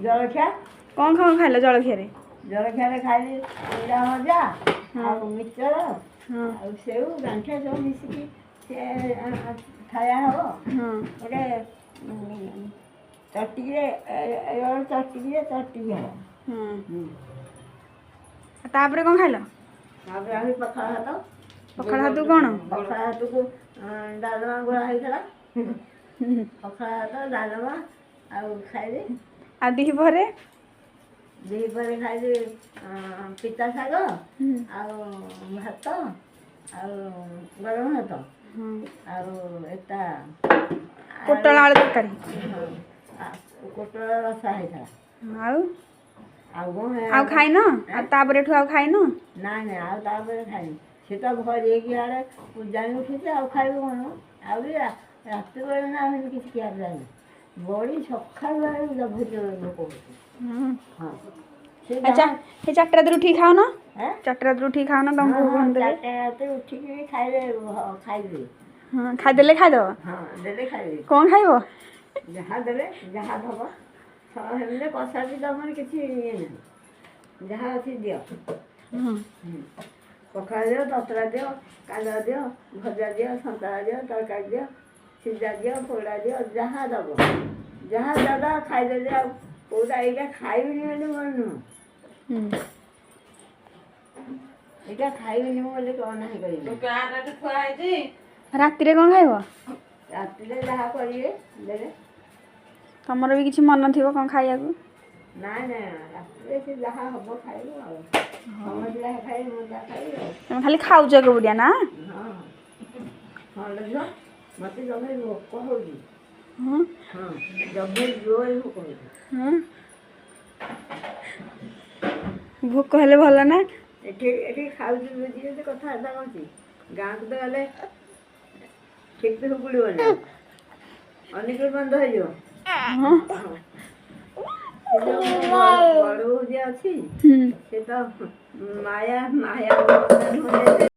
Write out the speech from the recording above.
ଜଳଖିଆ। କ'ଣ କ'ଣ ଖାଇଲ ଜଳଖିଆରେ? ଜଳଖିଆରେ ଖାଇଲି ଚୁଡ଼ା ଭଜା ଆଉ ମିକ୍ସଚର ଆଉ ସେଉ, ଗାଣ୍ଠିଆ ସବୁ ମିଶିକି ସେ ଖାଇବା ହବ। ଗୋଟେ ଚଟିକିରେ, ଚଟିକିରେ ଚଟିକି ହବ। ତାପରେ କ'ଣ ଖାଇଲ? ତାପରେ ଆହୁରି ପଖାଳ ଭାତ। ପଖାଳ ଭାତକୁ କ'ଣ? ପଖାଳ ଭାତକୁ ଡାଲମା ଗୋଳା ହେଇଥିଲା। ପଖାଳ ଭାତ, ଡାଲମା ଆଉ ଖାଇଲି। ଆଉ ଦ୍ୱିପହରେ? ଦ୍ୱିପହରେ ଖାଇଲି ପିତା ଶାଗ ଆଉ ଭାତ ଆଉ ଗରମ ଭାତ ଆଉ ଏଟା ପୋଟଳ ଆଳୁ ତରକାରୀ। ହଁ, ପୋଟଳ ରସା ହେଇଥିଲା। ଆଉ? ଆଉ କ'ଣ? ଆଉ ଖାଇନ? ଆଉ ତାପରେ ଏଠୁ ଆଉ ଖାଇନ? ନାଇଁ ନାଇଁ, ଆଉ ତାପରେ ଖାଇନି। ସେ ତ ଭରି ହେଇକି ଆଡ଼େ ପୂଜାଣି ଉଠୁଛି, ଆଉ ଖାଇବୁ କ'ଣ? ଆଉ ବି ରାତି ବେଳେ ନା ଏମିତି କିଛି ଖିଆ ଯାଏନି। ବଡ଼ି ସକାଳୁ ବେଳୁ ଜବର ଭୋକ ହେଉଛି। ହଁ, ସେ ଆଚ୍ଛା, ସେ 4ଟା ରାତିରୁ ଉଠିକି ଖାଉନ? ହେଁ? 4ଟା ରାତିରୁ ଉଠିକି ଖାଉନ, ତମକୁ ହଁ। ଭୋକ ଦେବେ। 4ଟା ରାତିରେ ଉଠିକି ବି ଖାଇଲେ ଖାଇବି। ହଁ, ଖାଇଦେଲେ ଖାଇଦବ? ହଁ, ଦେଲେ ଖାଇବି। କ'ଣ ଖାଇବ? ଯାହା ଦେବେ, ଯାହା ଦବ ହେଲେ କଷା ବି ଦବନି, କିଛି ଇଏ ନାହିଁ, ଯାହା ଅଛି ଦିଅ। ପଖାଳ ଦିଅ, ତତଲା ଦିଅ, କାଦୁଆ ଦିଅ, ଭଜା ଦିଅ, ସନ୍ତୁଳା ଦିଅ, ତରକାରୀ ଦିଅ, ସିଝା ଦିଅ, ପୋଡ଼ା ଦିଅ, ଯାହା ଦବ, ଯାହା ଦବ ଖାଇଦେଲେ। ଆଉ କୋଉଟା ଏଇଟା ଖାଇବିନି ବୋଲି ମୋର ନୁହଁ। ଏଇଟା ଖାଇବିନି ମୁଁ ବୋଲି କ'ଣ ନାହିଁ କରିବି। ରାତିରେ କ'ଣ ଖାଇବ? ରାତିରେ ଯାହା କରିବେ ଦେବେ। ତମର ବି କିଛି ମନ ଥିବ କ'ଣ ଖାଇବାକୁ? ନାଇଁ ନାଇଁ, ରାତିରେ ସେ ଯାହା ହବ ଖାଇବୁ। ଆଉ ସମସ୍ତେ ଯାହା ଖାଇବେ, ମୁଁ ଯାହା ଖାଇବି ଆଉ। ତମେ ଖାଲି ଖାଉଛ ଏକୁଟିଆ ନା? ହଁ ହଁ ଲୋ ଝିଅ, ମୋତେ ଜମା ଭୋକ ହେଉଛି। ହଁ, ଜବର ଜୋରରେ ଭୋକ ହେଉଛି। ହଁ, ଭୋକ ହେଲେ ଭଲ ନା? ଏଠି ଏଠି ଖାଉଛି ବୁଝି ଯଦି କଥାବାର୍ତ୍ତା କରୁଛି। ଗାଁକୁ ତ ଗଲେ ଠିକ୍ ତ ହୁକୁଳିବନି, ଅନେକ ବନ୍ଦ ହେଇଯିବ। ହଁ। ସେ ଯୋଉ ମୋ ବଡ଼ ବୋହୂ ଯିଏ ଅଛି, ସେ ତ ମାୟା ମାୟା।